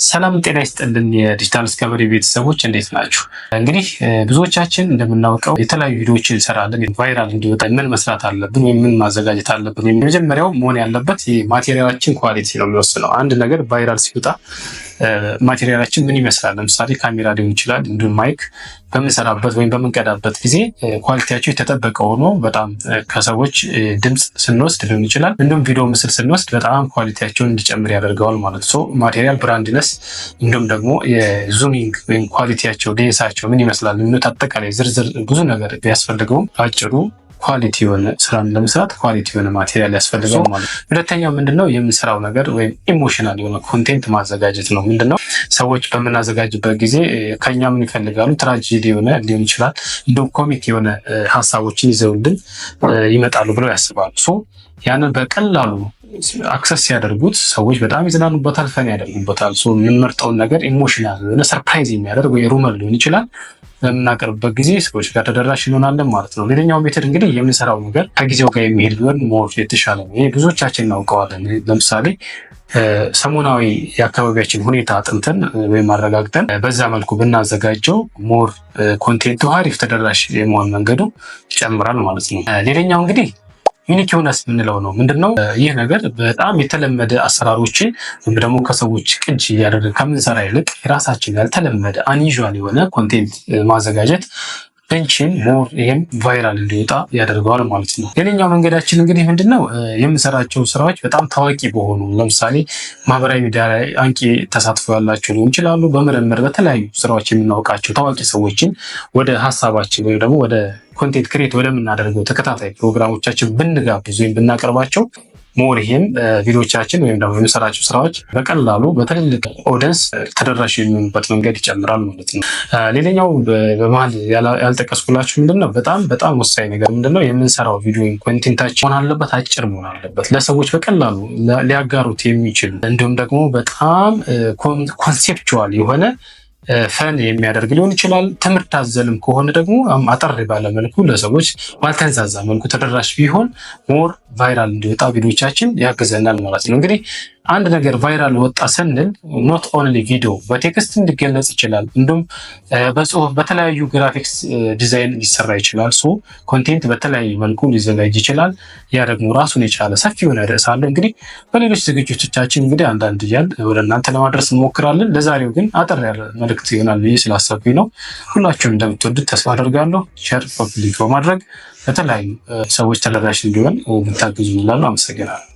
ሰላም ጤና ይስጥልን የ Digital Discovery ቤተሰቦች፣ እንዴት ናችሁ? እንግዲህ ብዙዎቻችን እንደምናውቀው የተለያዩ ቪዲዮዎችን እንሰራለን። Viral እንዲወጣ ምን መስራት አለብን ወይም ምን ማዘጋጀት አለብን? የመጀመሪያው መሆን ያለበት material ኣችን quality ነው የሚወስነው። አንድ ነገር viral ሲወጣ material ኣችን ምን ይመስላል? ለምሳሌ ካሜራ ሊሆን ይችላል፣ እንዲሁም mic በምንሰራበት ወይም በምንቀዳበት ጊዜ quality ያቸው የተጠበቀ ሆኖ በጣም ከሰዎች ድምፅ ስንወስድ ሊሆን ይችላል፣ እንዲሁም ቪዲዮ ምስል ስንወስድ በጣም quality ያቸውን እንዲጨምር ያደርገዋል ማለት ነው። Material brandness እንዲሁም ደግሞ የ zooming ወይም quality ያቸው፣ ሌንሳቸው ምን ይመስላል የሚሉት አጠቃላይ ዝርዝር ብዙ ነገር ቢያስፈልገውም አጭሩ quality የሆነ ስራን ለመስራት quality የሆነ material ያስፈልጋል ማለት ነው። ሁለተኛው ምንድነው? የምንሰራው ነገር ወይም emotional የሆነ content ማዘጋጀት ነው። ምንድነው? ሰዎች በምናዘጋጅበት ጊዜ ከኛ ምን ይፈልጋሉ? ትራጂዲ የሆነ ሊሆን ይችላል፣ እንዲሁም comic የሆነ ሀሳቦችን ይዘውልን ይመጣሉ ብለው ያስባሉ። So ያንን በቀላሉ access ሲያደርጉት ሰዎች በጣም ይዝናኑበታል፣ fun ያደርጉበታል። So የምንመርጠውን ነገር emotional የሆነ፣ surprise የሚያደርግ ወይ rumor ሊሆን ይችላል፣ በምናቀርብበት ጊዜ ሰዎች ጋር ተደራሽ እንሆናለን ማለት ነው። ሌላኛው method እንግዲህ የምንሰራው ነገር ከጊዜው ጋር የሚሄድ ቢሆን more የተሻለ ነው። ይሄ ብዙዎቻችን እናውቀዋለን። ለምሳሌ ሰሞናዊ የአካባቢያችን ሁኔታ አጥንተን ወይም አረጋግጠን በዛ መልኩ ብናዘጋጀው more content ኡ አሪፍ ተደራሽ የመሆን መንገዱ ይጨምራል ማለት ነው። ሌላኛው እንግዲህ uniqueness የምንለው ነው። ምንድነው? ይህ ነገር በጣም የተለመደ አሰራሮችን ወይም ደግሞ ከሰዎች ቅጅ እያደረግን ከምንሰራ ይልቅ የራሳችን ያልተለመደ unusual የሆነ content ማዘጋጀት ብንችል more ይሄም viral እንዲወጣ ያደርገዋል ማለት ነው። ሌላኛው መንገዳችን እንግዲህ ምንድነው? የምንሰራቸው ስራዎች በጣም ታዋቂ በሆኑ፣ ለምሳሌ ማህበራዊ ሚዲያ ላይ አንቂ ተሳትፎ ያላቸው ሊሆን ይችላሉ። በምርምር በተለያዩ ስራዎች የምናውቃቸው ታዋቂ ሰዎችን ወደ ሀሳባችን ወይም ደግሞ ወደ content create ወደምናደርገው ተከታታይ ፕሮግራሞቻችን ብንጋብዝ ወይም ብናቀርባቸው more ይሄም ቪዲዮቻችን ወይም ደግሞ የምንሰራቸው ስራዎች በቀላሉ በትልልቅ audience ተደራሽ የሚሆኑበት መንገድ ይጨምራል ማለት ነው። ሌላኛው በመሀል ያልጠቀስኩላችሁ ምንድነው? በጣም በጣም ወሳኝ ነገር ምንድነው? የምንሰራው ቪዲዮ ወይም content ኣችን መሆን አለበት፣ አጭር መሆን አለበት፣ ለሰዎች በቀላሉ ሊያጋሩት የሚችሉ፣ እንዲሁም ደግሞ በጣም conceptual የሆነ fun የሚያደርግ ሊሆን ይችላል። ትምህርት አዘልም ከሆነ ደግሞ አጠር ባለ መልኩ ለሰዎች ባልተንዛዛ መልኩ ተደራሽ ቢሆን more viral እንዲወጣ ቪዲዮቻችን ያግዘናል ማለት ነው። እንግዲህ አንድ ነገር viral ወጣ ስንል not only ቪዲዮ፣ በ text ሊገለጽ ይችላል። እንዲሁም በጽሁፍ፣ በተለያዩ graphics design ሊሰራ ይችላል። So content በተለያዩ መልኩ ሊዘጋጅ ይችላል። ያ ደግሞ ራሱን የቻለ ሰፊ የሆነ ርዕስ አለ። እንግዲህ በሌሎች ዝግጅቶቻችን እንግዲህ አንዳንድ እያል ወደ እናንተ ለማድረስ እንሞክራለን። ለዛሬው ግን አጠር ያለ መልእክት ይሆናል ብዬ ስላሰብኩኝ ነው። ሁላችሁም እንደምትወዱት ተስፋ አደርጋለሁ። Share፣ copy link በማድረግ ለተለያዩ ሰዎች ተደራሽ እንዲሆን ብታግዙ እላለሁ። አመሰግናለሁ።